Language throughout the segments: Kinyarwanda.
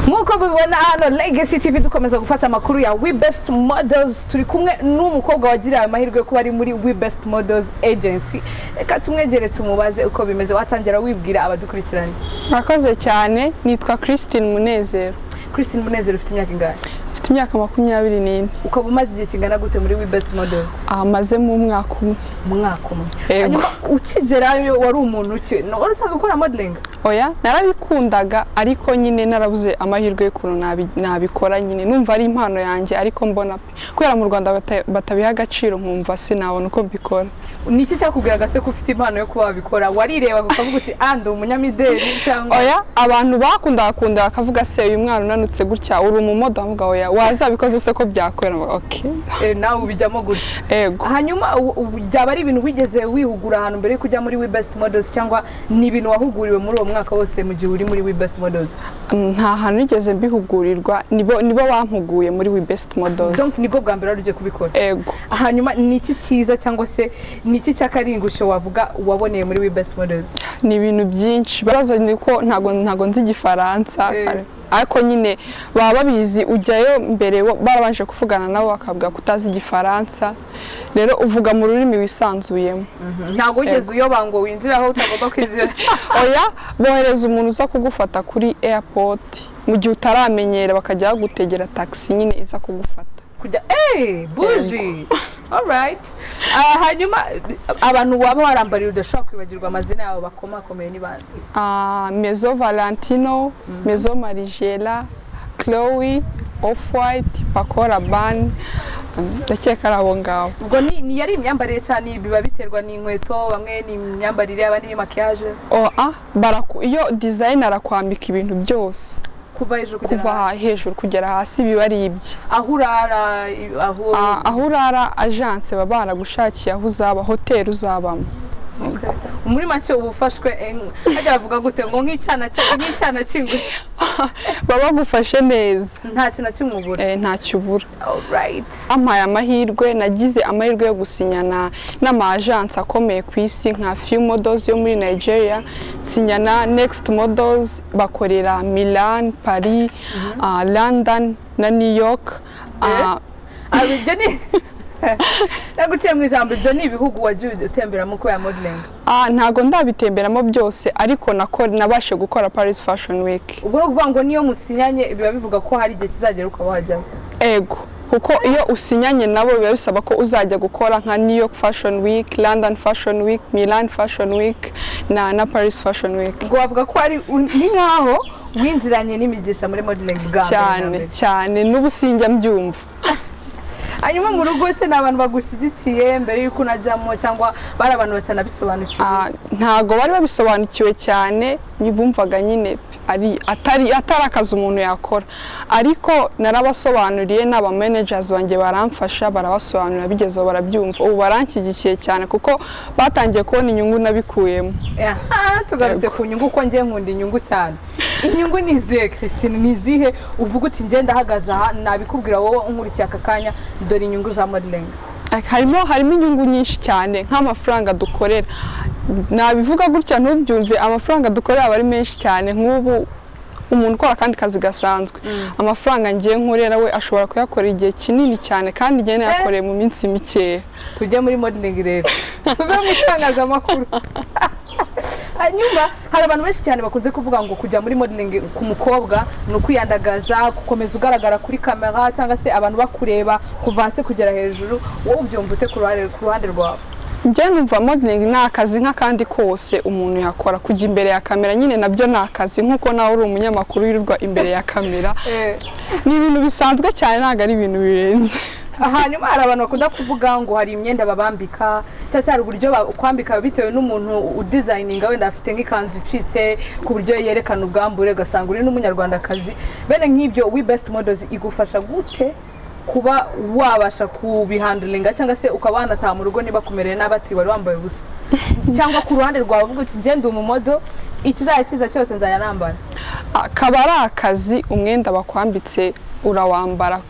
Nk'uko mubibona hano Legacy TV, dukomeza gufata amakuru ya We Best Models. Turi kumwe n'umukobwa wagiriwe amahirwe yo kuba ari muri We Best Models Agency. Reka tumwegere tumubaze uko bimeze. Watangira wibwira abadukurikiranye. Murakoze cyane, nitwa Christine Munezero. Christine Munezero, ufite imyaka ingahe? Mfite imyaka 24. Ukaba umaze igihe kingana gute muri We Best Models? Mazemo umwaka umwe. Umwaka umwe? Yego. Hanyuma ukigerayo wari umuntu ki? Wari usanzwe ukora modeling? Oya, narabikundaga ariko nyine narabuze amahirwe y'ukuntu nabikora. Nyine numva ari impano yanjye, ariko mbona pe kubera mu Rwanda batabiha agaciro, nkumva sinabona uko mbikora. Ni iki cyakubwiraga se ko ufite impano yo kuba wabikora? Warirebaga ukavuga uti: "Ah, ndi umunyamideli," cyangwa? Oya, abantu bakundaga kunda bakavuga: "Se uyu mwana unanutse gutya, uri umumodel?" Avuga: "Oya, wazabikoze se ko byakwera?" Mvuga: "Okay." Nawe ubijyamo gutya? Ego. Hanyuma byaba ari ibintu wigeze wihugura ahantu mbere yo kujya muri We Best Models, cyangwa ni ibintu wahuguriwe muri uwo mwaka wose mu gihe uri muri We Best Models? Nta hantu nigeze mbihugurirwa, nibo bampuguye muri We Best Models. Donc nibwo bwa mbere wari ugiye kubikora? Ego. Hanyuma ni iki cyiza cyangwa se ni iki cy'akaringusho wavuga waboneye muri We Best Models? Ni ibintu byinshi. Ibibazo ni uko ntago nzi Igifaransa. Ariko nyine baba babizi. Ujyayo mbere barabanje kuvugana nabo, bakabwira ko utazi Igifaransa, rero uvuga mu rurimi wisanzuyemo. Ntabwo wigeze uyoba ngo winjire aho utagomba kwinjira? Oya, bohereza umuntu uza kugufata kuri airport mu gihe utaramenyera, bakajya bagutegera taxi nyine iza kugufata. Kujya buji, alright. Ah, hanyuma abantu waba warambariye udashobora kwibagirwa amazina yabo bakomakomeye ni bande? Ah, Maison Valentino, Maison Margiela, Chloe, Off-White, Paco Rabanne, ndakeka ari abo ngabo. Ubwo ni yari imyambarire cyane, biba biterwa n'inkweto, bamwe ni imyambarire, abandi ni maquillage? Oh, ah, iyo design arakwambika ibintu byose. Kuva hejuru kugera Kuva hasi? hejuru kugera hasi biba ari ibye. Aho urara, aho? Ah, aho urara, agence baba baragushakiye aho uzaba, hoteli uzabamo. Okay. Muri make uba ufashwe, hajya bavuga gute ngo nk'icyana cy'ingwe? Baba bagufashe neza. Nta kintu na kimwe ubura? Ntacyo ubura. Alright. Ampaye amahirwe, nagize amahirwe yo gusinyana n'ama agence akomeye ku isi nka Few Models yo muri Nigeria, nsinyana Next Models bakorera Milan, Paris, London na New York. Ah, ibyo ni naguciye mu ijambo, ibyo ni ibihugu wagiye utemberamo kubera modeling? Ah, ntago ndabitemberamo byose, ariko nabashe gukora Paris Fashion Week. Ubwo ni ukuvuga ngo niyo musinyanye biba bivuga ko hari igihe kizagera ukaba wajyayo? Ego, kuko iyo usinyanye nabo biba bisaba ko uzajya gukora nka New York Fashion Week, London Fashion Week, Milan Fashion Week na Paris Fashion Week. Ubwo bavuga ko ari ni nkaho winjiranye n'imigisha muri modeling bwa mbere na Cyane. mbere. Cyane, n'ubu sinjya mbyumva. Hanyuma mu rugo se ni abantu bagushyigikiye mbere y'uko unajyamo, cyangwa bari abantu batanabisobanukiwe? Ah, ntago bari babisobanukiwe cyane, bumvaga nyine ari atari akazi umuntu yakora, ariko narabasobanuriye n'aba managers banjye baramfasha, barabasobanurira, bigezeho barabyumva. Ubu baranshyigikiye cyane kuko batangiye kubona inyungu nabikuyemo. Aha tugarutse ku nyungu, ko njye nkunda inyungu cyane. Inyungu ni izihe, Christine? Ni izihe uvuga uti: "Njye ndahagaze aha, nabikubwira wowe unkurikiye aka kanya, dore inyungu za modeling"? Harimo inyungu nyinshi cyane, nk'amafaranga dukorera. Nabivuga gutya ntubyumve, amafaranga dukorera aba ari menshi cyane. Nk'ubu umuntu ukora akandi kazi gasanzwe, amafaranga ngiye nkorera we ashobora kuyakora igihe kinini cyane, kandi njye nayakoreye mu minsi mikeya. Tujye muri modeling rero, tuve mu itangazamakuru. Hanyuma hari abantu benshi cyane bakunze kuvuga ngo kujya muri modeling ku mukobwa ni ukwiyandagaza, gukomeza ugaragara kuri kamera cyangwa se abantu bakureba kuva hasi kugera hejuru. Wowe ubyumva ute ku ruhande rwawe? Njye numva modeling ni akazi nk'akandi kose umuntu yakora. Kujya imbere ya kamera nyine nabyo ni akazi, nk'uko nawe uri umunyamakuru wirirwa imbere ya kamera. Ni ibintu bisanzwe cyane, ntabwo ari ibintu birenze. Hanyuma hari abantu bakunda kuvuga ngo hari imyenda babambika, cyangwa se hari uburyo bakwambika bitewe n'umuntu udesigninga, wenda afite nk'ikanzu icitse ku buryo yerekana ubwambure, ugasanga uri n'umunyarwandakazi. Bene nk'ibyo, We Best Models igufasha gute kuba wabasha kubihandlinga, cyangwa se ukaba wanataha mu rugo niba kumereye nabi ati wari wambaye ubusa, cyangwa ku ruhande rwawe uvuga uti: "Ngende umumodel, ikizajya kiza cyose nzajya nambara"? Akaba ari akazi, umwenda bakwambitse urawambara,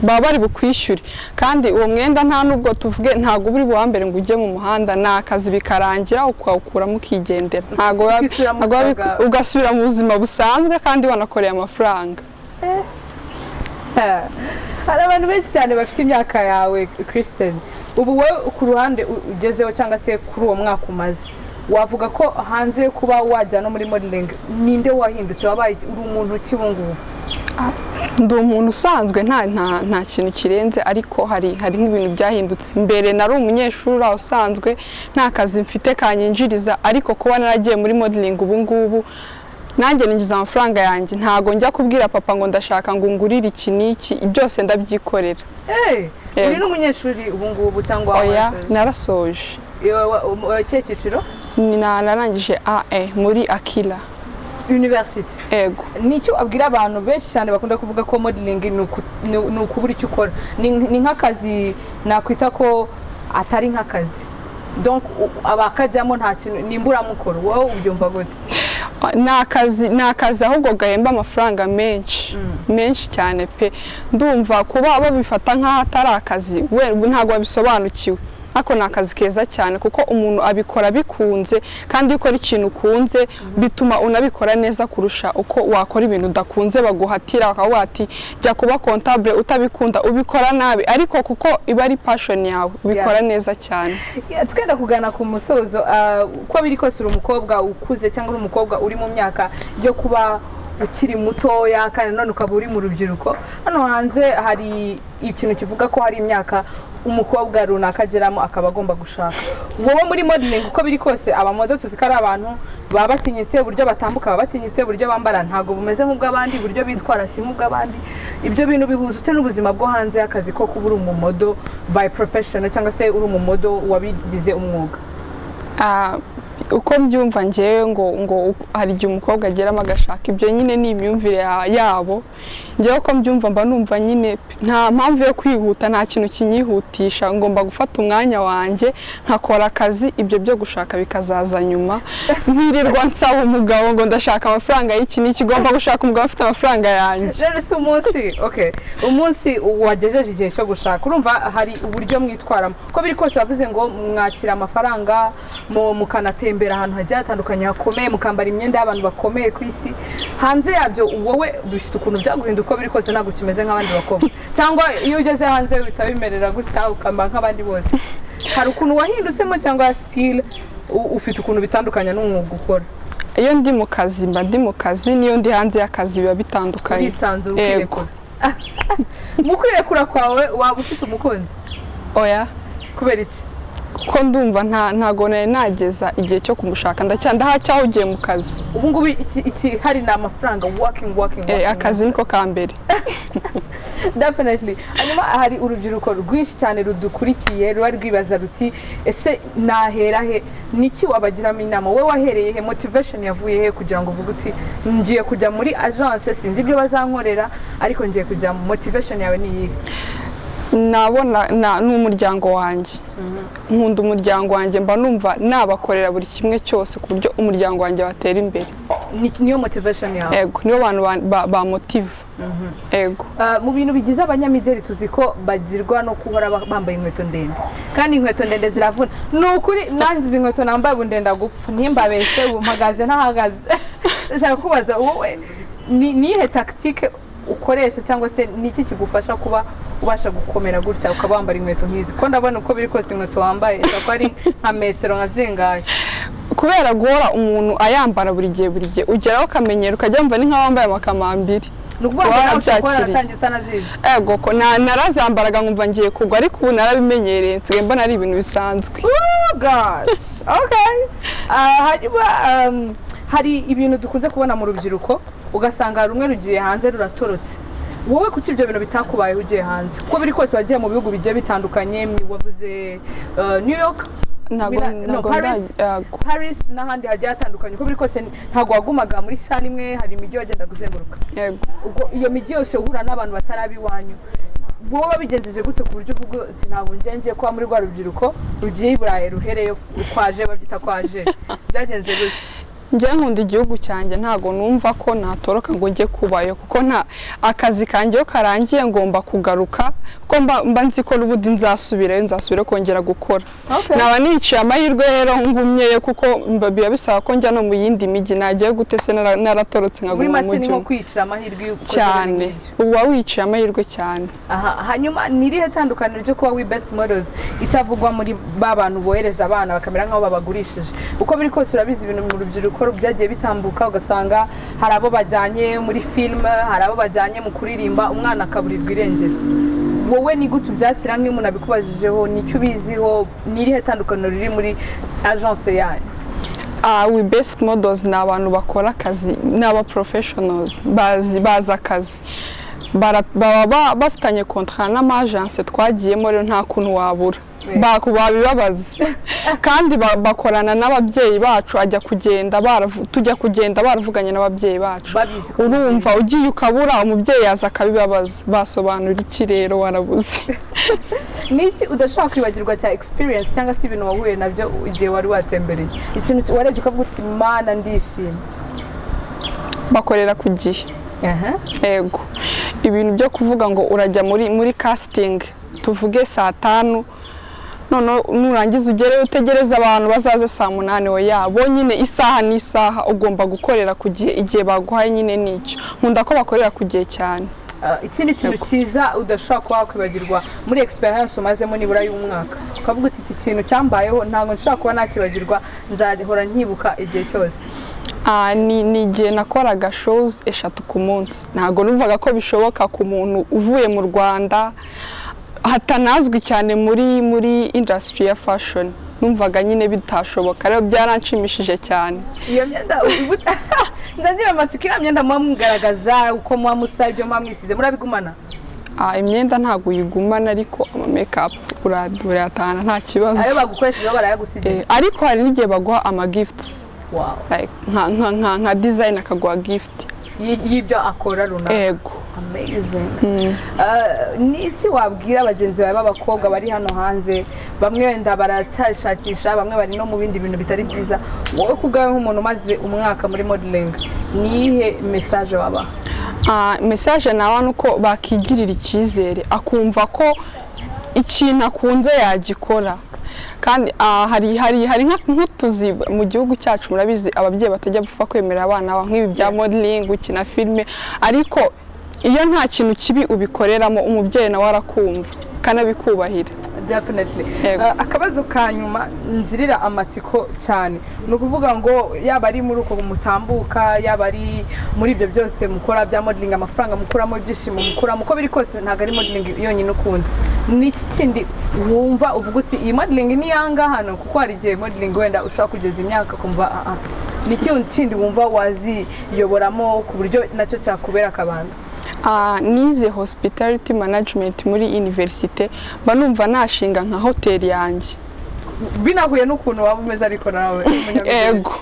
baba bari bukwishyure, kandi uwo mwenda nta nubwo tuvuge ntabwo uri buwambere ngo ujye mu muhanda. Ni akazi, bikarangira ukawukuramo ukigendera, ntabwo Ukisubira mu ntabwo buzima bwawe. Ugasubira mu buzima busanzwe kandi wanakoreye amafaranga. Hari abantu benshi cyane bafite imyaka yawe, Christine. Ubu wowe ku ruhande ugezeho cyangwa se kuri uwo mwaka umaze, wavuga ko hanze yo kuba wajya no muri modeling, ninde wahindutse? Wabaye uri umuntu ki ubu ngubu? Ndi umuntu usanzwe, nta kintu kirenze, ariko hari nk'ibintu byahindutse. Mbere nari umunyeshuri aho usanzwe, nta kazi mfite kanyinjiriza, ariko kuba naragiye muri modeling, ubu ngubu nanjye ninjiza amafaranga yanjye. Ntago njya kubwira papa ngo ndashaka ngo ngurire iki n'iki, byose ndabyikorera. Hey, uri Yego. n'umunyeshuri ubu ngubu cyangwa Oya. warasoje? Narasoje. Ikihe cyiciro? Narangije AE muri Akira. University? Ego. Ni icyo abwira abantu benshi cyane bakunda kuvuga ko modeling ni ukubura icyo ukora, ni nk'akazi nakwita ko atari nk'akazi, donc abakajyamo nta kintu, ni imburamukoro. Wowe ubyumva gute? Ni akazi ahubwo gahemba amafaranga menshi menshi cyane pe. Ndumva kuba babifata nk'aho atari akazi, we ntabwo babisobanukiwe, ariko ni akazi keza cyane kuko umuntu abikora bikunze, kandi iyo ukora ikintu ukunze bituma unabikora neza kurusha uko wakora ibintu udakunze baguhatira, bakavuga ati jya kuba comptable utabikunda, ubikora nabi, ariko kuko iba ari passion yawe ubikora neza cyane. Yeah, twenda kugana ku musozo. Uko biri kose uri umukobwa ukuze cyangwa uri umukobwa uri mu myaka yo kuba ukiri mutoya, kandi nanone ukaba uri mu rubyiruko. Hano hanze hari ikintu kivuga ko hari imyaka umukobwa runaka ageramo akaba agomba gushaka. Wowe muri modeling, uko biri kose aba model tuzi ko ari abantu baba batinyitse, uburyo batambuka baba batinyitse, uburyo bambara ntabwo bumeze nk'ubw'abandi, uburyo bitwara si nk'ubw'abandi. Ibyo bintu bihuza ute n'ubuzima bwo hanze y'akazi ko kuba uri umu model by profession cyangwa se uri umu model wabigize umwuga? Uko mbyumva ngewe, ngo hari igihe umukobwa ageramo agashaka, ibyo nyine ni imyumvire yabo. Ngewe uko mbyumva, mba numva nyine nta mpamvu yo kwihuta, nta kintu kinyihutisha. Ngomba gufata umwanya wanjye nkakora akazi, ibyo byo gushaka bikazaza nyuma. Nkirirwa nsaba umugabo ngo ndashaka amafaranga y'iki n'iki, ngomba gushaka umugabo ufite amafaranga yanjye. Rero si umunsi, okay, umunsi wagejeje igihe cyo gushaka, urumva hari uburyo mwitwaramo. Uko biri kose wavuze ngo mwakira amafaranga, mukanatembera ahantu hagiye hatandukanye hakomeye, mukambara imyenda y'abantu bakomeye ku isi. Hanze yabyo wowe bifite ukuntu byaguhinda? Uko biri kose ntabwo kimeze nk'abandi bakobwa, cyangwa iyo ugeze hanze uhita bimerera gutya ukambara nk'abandi bose? Hari ukuntu wahindutsemo cyangwa still ufite ukuntu bitandukanya n'umwuga ukora? Iyo ndi mu kazi mba ndi mu kazi, n'iyo ndi hanze y'akazi biba bitandukanye. Urisanzura? Yego. Ukirekura. Mu kwirekura kwawe waba ufite umukunzi? Oya. Kubera iki? Kuko ndumva ntago nari nageza igihe cyo kumushaka, ndacyahugiye mu kazi. Ubu ngubu iki hari ni amafaranga, working, working, working. Akazi niko ka mbere. Definitely. Hanyuma hari urubyiruko rwinshi cyane rudukurikiye ruba rwibaza ruti: "Ese nahera he?" Niki wabagiramo inama? Wowe wahereye he? Motivation yavuye he kugira ngo uvuge uti: "Ngiye kujya muri agence, sinzi ibyo bazankorera, ariko ngiye kujya"? Motivation yawe ni iyihe? Nabona ni umuryango wanjye. Nkunda umuryango wanjye, mba numva nabakorera buri kimwe cyose ku buryo umuryango wanjye watera imbere. Niyo motivation yawe? Ego, nibo bantu bamotiva, ego. Mu bintu bigize abanyamideli, tuzi ko bagirwa no guhora bambaye inkweto ndende, kandi inkweto ndende ziravuna. Ni ukuri nanjye izi nkweto nambaye ubu ndenda gupfa, ntimbabeshye, ubu mpagaze ntahagaze. Ndashaka kubaza, wowe ni iyihe tactique ukoresha cyangwa se ni iki kigufasha kuba ubasha gukomera gutya ukaba wambara inkweto nk'izi, ko ndabona uko biri kose inkweto wambaye ishobora kuba ari nka metero nka zingahe? Kubera guhora umuntu ayambara buri gihe buri gihe, ugeraho ukamenyera, ukajya wumva ni nk'aho wambaye amakamambiri. Ni ukuvuga ngo nawe ushobora kuba Warabyakiriye. waratangiye utanazizi? Ego ko narazambaraga nkumva ngiye kugwa, ariko ubu narabimenyereye, nsigaye mbona ari ibintu bisanzwe. Oh gosh. Okay. Hanyuma hari ibintu dukunze kubona mu rubyiruko, ugasanga rumwe rugiye hanze ruratorotse. Wowe kuki ibyo bintu bitakubayeho ugiye hanze? Kuko biri kose wagiye mu bihugu bigiye bitandukanye, wavuze New York, Ntabwo No, ntabwo Paris. Yego. Paris n'ahandi hagiye hatandukanye. Uko biri kose ntabwo wagumaga muri salle imwe, hari imijyi wagendaga uzenguruka. Yego. Ubwo iyo mijyi yose uhura n'abantu batari ab'iwanyu, wowe wabigenjeje gute ku buryo uvuga uti: "Ntabwo ngiye ngiye kuba muri rwa rubyiruko rugiye i Burayi ruhereyo kwaje"? Babyita kwaje. Byagenze gute? Njye nkunda igihugu cyanjye, ntago numva ko natoroka ngo njye kubayo, kuko nta akazi kanjye iyo karangiye ngomba kugaruka, kuko mba nzi ko n'ubundi nzasubirayo, nzasubira kongera gukora. Naba niciye amahirwe rero ngumyeyo, kuko biba bisaba ko njya no mu yindi mijyi. Nagiye gute se naratorotse Muri nkaguma mu make ni mujyi nko umwe? Kwicira amahirwe iyo ukoze Cyane. ibintu nk'ibyo. Uba wiciye amahirwe cyane. Aha, hanyuma ni irihe tandukaniro ryo kuba We Best Models itavugwa muri ba bantu bohereza abana bakamera nk'aho babagurishije? Uko biri kose urabizi, ibintu mu rubyiruko byagiye bitambuka, ugasanga hari abo bajyanye muri filime, hari abo bajyanye mu kuririmba, umwana akaburirwa irengero. Wowe ni gute ubyakira nk'iyo umuntu abikubajijeho? Nicyo ubiziho? Ni irihe tandukaniro riri muri agence yanyu? We Best Models ni abantu bakora akazi, ni aba professionals, bazi akazi. Baba bafitanye contrat n'ama agence twagiyemo, rero nta kuntu wabura. Babibabaza kandi bakorana n'ababyeyi bacu, ajya kugenda tujya kugenda baravuganye n'ababyeyi bacu. Babizi ko Urumva ugiye ukabura, umubyeyi yaza akabibabaza, basobanura iki rero warabuze? Ni iki udashobora kwibagirwa cya experience cyangwa se ibintu wahuye nabyo igihe wari watembereye, ikintu warebye ukavuga uti: "Mana, ndishimye"? Bakorera ku gihe. Ego, ibintu byo kuvuga ngo urajya muri casting tuvuge saa 5, noneho nurangiza ugereyo utegereze abantu bazaze saa 8, oya. Bo nyine isaha n'isaha, ugomba gukorera ku gihe, igihe baguhaye nyine nicyo. Nkunda ko bakorera ku gihe cyane. Ikindi kintu cyiza udashobora kuba wakwibagirwa muri experience umazemo nibura y'umwaka, ukavuga uti: "Iki kintu cyambayeho ntabwo nshobora kuba nakibagirwa, nzahora nkibuka igihe cyose"? Ni igihe nakoraga shows eshatu ku munsi. Ntabwo numvaga ko bishoboka ku muntu uvuye mu Rwanda hatanazwi cyane muri industry ya fashion. Numvaga nyine bitashoboka, rero byaranshimishije cyane. Iyo myenda ndagira amatsiko, iriya myenda muba mugaragaza uko muba musa, ibyo muba mwisize, murabigumana? Imyenda ntabwo uyigumana, ariko ama makeup urayatahana nta kibazo. Ayo bagukoreshejeho barayagusigira? Ariko hari n'igihe baguha ama gifts, like nka design akaguha gift Y'ibyo akora runaka? Ego. Amazing. Ni iki wabwira bagenzi bawe b'abakobwa bari hano hanze? Bamwe wenda baracyashakisha, bamwe bari no mu bindi bintu bitari byiza. Wowe ku bwawe nk'umuntu umaze umwaka muri modeling, ni iyihe message wabaha? Message nawe ni uko bakigirira icyizere, akumva ko ikintu akunze yagikora. Kandi hari nk'utuzi mu gihugu cyacu, murabizi, ababyeyi batajya bapfa kwemerera abana babo nk'ibi bya modeling, gukina filime, ariko iyo nta kintu kibi ubikoreramo, umubyeyi nawe arakumva kanabikubahira. Definitely. Yego. Akabazo ka nyuma ngirira amatsiko cyane ni ukuvuga ngo yaba ari muri uko mutambuka, yaba ari muri ibyo byose mukora bya modeling, amafaranga mukuramo, ibyishimo mukuramo, uko biri kose ntabwo ari modeling yonyine ukunda. Ni iki kindi wumva uvuga uti: "Iyi modeling ni yanga hano"? Kuko hari igihe modeling wenda ushobora kugeza imyaka ukumva ah ah. Ni iki kindi wumva waziyoboramo ku buryo nacyo cyakubera akabando? Nize hospitality management muri université, mba numva nashinga nka hoteli yanjye. Binahuye n'ukuntu waba umeze, ariko nawe umunyamideli. Ego.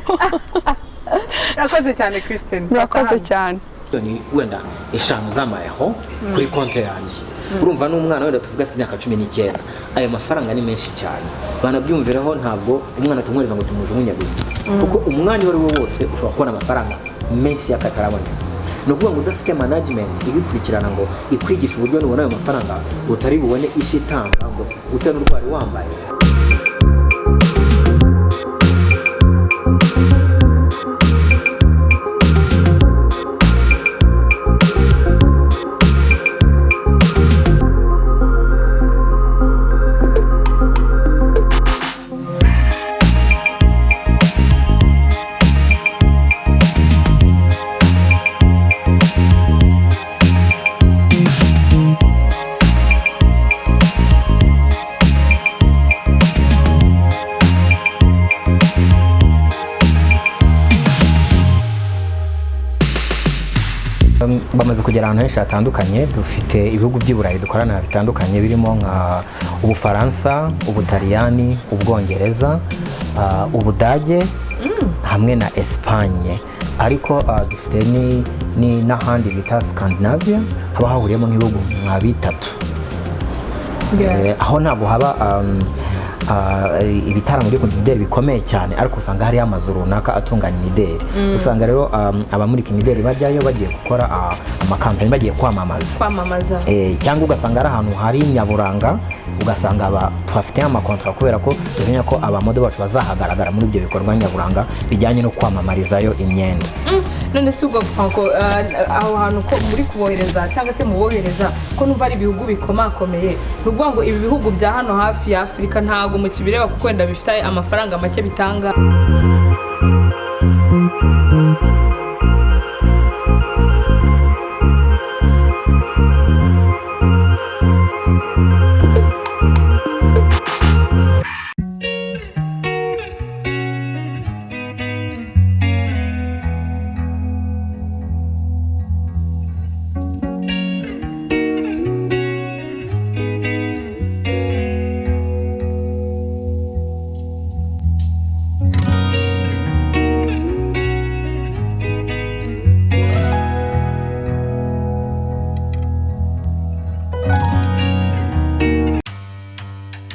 Murakoze cyane, Christine. Murakoze cyane. Miliyoni wenda 5 z'amayero kuri konti yanjye, urumva n'umwana wenda tuvuga afite imyaka 19, ayo mafaranga ni menshi cyane. Banabyumvireho, ntabwo umwana tumwohereza ngo tumujugunye gusa, kuko umwanya uwo ari wo wose ushobora kubona amafaranga menshi y'akataraboneka. Ni ukuvuga ngo udafite management ibikurikirana ngo ikwigishe uburyo nubona ayo mafaranga utari bubone ishi itanga ngo ute n'urwari wambaye. Bamaze kugera ahantu henshi hatandukanye. Dufite ibihugu by'i Burayi dukorana bitandukanye, birimo nka Ubufaransa, Ubutaliyani, Ubwongereza, Ubudage hamwe na Esipanye. Ariko dufite n'ahandi bita Scandinavia, haba hahuriyemo nk'ibihugu nka bitatu. Aho ntabwo haba ibitaramo byo kumurika imideli bikomeye cyane, ariko usanga hariyo amazu runaka atunganya imideli. Usanga rero abamurika imideli bajyayo bagiye gukora amakampani, bagiye kwamamaza. Kwamamaza. Cyangwa ugasanga ari ahantu hari nyaburanga, ugasanga tuhafite amakontra kubera ko tuzinya ko abamodo bacu bazahagaragara muri ibyo bikorwa nyaburanga bijyanye no kwamamarizayo imyenda. None si ubwo Franco, aho hantu ko muri kubohereza cyangwa se mubohereza, ko numva ari ibihugu bikomakomeye, ni ukuvuga ngo ibi bihugu bya hano hafi ya Afurika ntabwo mukibireba kuko wenda bifite amafaranga make bitanga?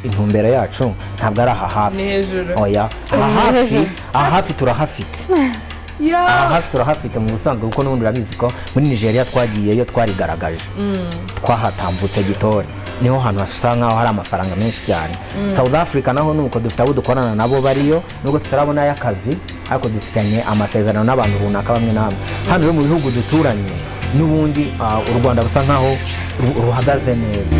Intumbero yacu ntabwo ari aha hafi. Ni hejuru. Oya, aha hafi turahafite. Aha hafi turahafite mu busanzwe, kuko n'ubundi urabizi ko muri Nigeria twagiyeyo, twarigaragaje, twahatambutse gitore, niho hantu hasa nkaho hari amafaranga menshi cyane. South Africa naho nuko dufite abo dukorana nabo bariyo, nubwo tutarabona ay'akazi, ariko dufitanye amasezerano n'abantu runaka bamwe na bamwe. Hano rero mu bihugu duturanye n'ubundi, u Rwanda rusa nkaho ruhagaze neza.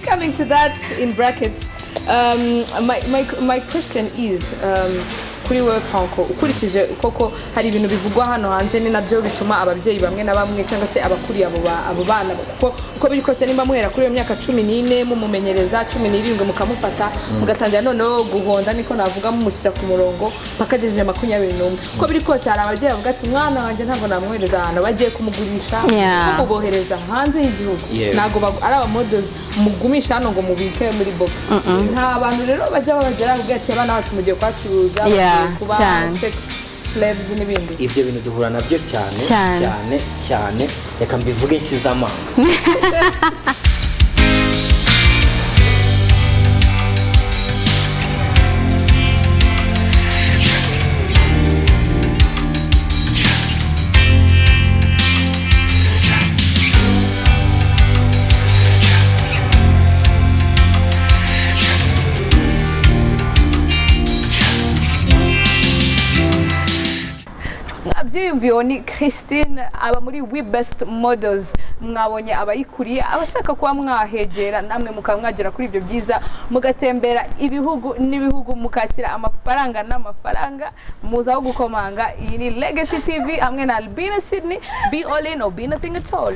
Coming to that in brackets, my question is, kuri wowe Franco, ukurikije koko hari ibintu bivugwa hano hanze, ni nabyo bituma ababyeyi bamwe na bamwe cyangwa se abakuriye abo bana, kuko uko biri kose nimba muhera kuri iyo myaka 14 mumumenyereza, 17 mukamufata, mugatangira noneho guhonda, niko navuga, mumushyira ku murongo mpaka agejeje 21, uko biri kose hari ababyeyi bavuga ati: "Umwana wanjye ntabwo namwohereza ahantu bagiye kumugurisha." Kumubohereza hanze y'igihugu, ntabwo ari abamodels mugumisha hano ngo mubike muri box. Nta bantu rero bajya babagera bavuga ati: "Abana bacu mugiye kubacuruza, bagiye kuba sex slaves" n'ibindi? Ibyo bintu duhura nabyo cyane. Cyane. Cyane cyane, reka mbivuge nshyize amanga. Mwabyiyumviyeho, ni Christine aba muri We Best Models. Mwabonye abayikuriye, abashaka kuba mwahegera namwe mukaba mwagera kuri ibyo byiza, mugatembera ibihugu n'ibihugu, mukakira amafaranga n'amafaranga, muza aho gukomanga. Iyi ni Legacy TV hamwe na Albina Sydney. Be all in or be nothing at all.